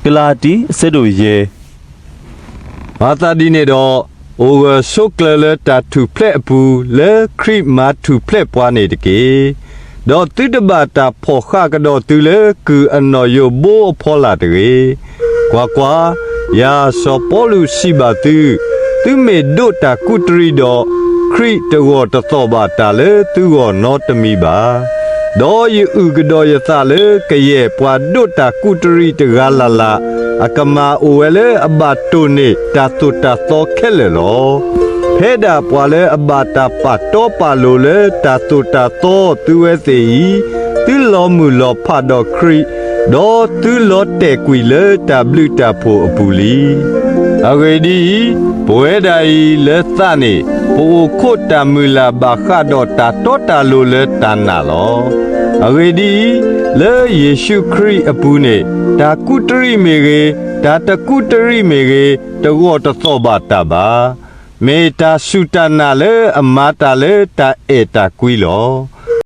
ကလၤတံ အဆၢဒိၣ်ယဲၢ်. မၤသးဒ်န့ၣ်ဒီး, အိၣ်ဂၢၢ်ဆိးကျၢၤလၢတၢ်ထူၣ်ဖျဲးအပူၤ, လၢခရံာ်မၤထူၣ်ဖျဲးပှၤန့ၣ်တက့ၢ်. ဒီးသုတဘၣ်တၢ်ဖီၣ်ဃာ်ကဒီးသုလၢကုၢ်အနီၣ်ယိးဘိအဖီလာ်တဂ့ၤ. ကွၢ်ကွၢ်, ယၤစီၤပီလူးစံးဘၣ်သု, သုမ့ၢ်ဒိးတၢ်ကူးတရံးဒီး, ခရံာ်တဂီၢ်တသီၣ်ဘၣ်တၢ်လၢသုဂီၢ်နီတမံၤဘၣ်. ဒီးယအုၣ်ကဒီးယသးလၢကယဲၢ်ပှၤဒိးတၢ်ကူးတရံးတဂၤလၢ်လၢ်, အကမၤအိၣ်ဝဲလၢအဘၣ်တိၢ်န့ၢ်တၢ်သိၣ်တၢ်သီခဲလၢာ်လီၤ. ဖဲဒၣ်ပှၤလၢအဘၣ်တၢ်ပာ်တီပာ်လိၤလၢတၢ်သိၣ်တၢ်သီသုဝဲသ့ၣ်အံၤ, သုလီၤမုၢ်လီၤဖးဒီးခရံာ်, ဒီးသုလီၤတဲာ်ကွံာ်လၢတၢ်ဘျုးတၢ်ဖှိၣ်အပူၤလံ. အဂ့ၢ်ဒ်အံၤ, ပဝဲဒၣ်အံၤလၢသးန့ၣ်, ပအိၣ်ခိးတၢ်မုၢ်လၢ်ဘၣ်ဃးဒီးတၢ်တီတၢ်လိၤလၢတၢ်နာ်လီၤ. အဂ့ၢ်ဒ်အံၤ, လၢယ့ၣ်ၡူးခရံာ်အပူၤန့ၣ်, တၢ်ကူးတရံးမ့ၢ်ဂ့ၤ, တၢ်တကူးတရံးမ့ၢ်ဂ့ၤ, တဂီၢ်တသီၣ်ဘၣ်တၢ်ဘၣ်. မ့ၢ်တၢ်စူၢ်တၢ်နာ်လၢအမၤတၢ်လၢတၢ်အဲၣ်တၢ်ကွံလီၤ.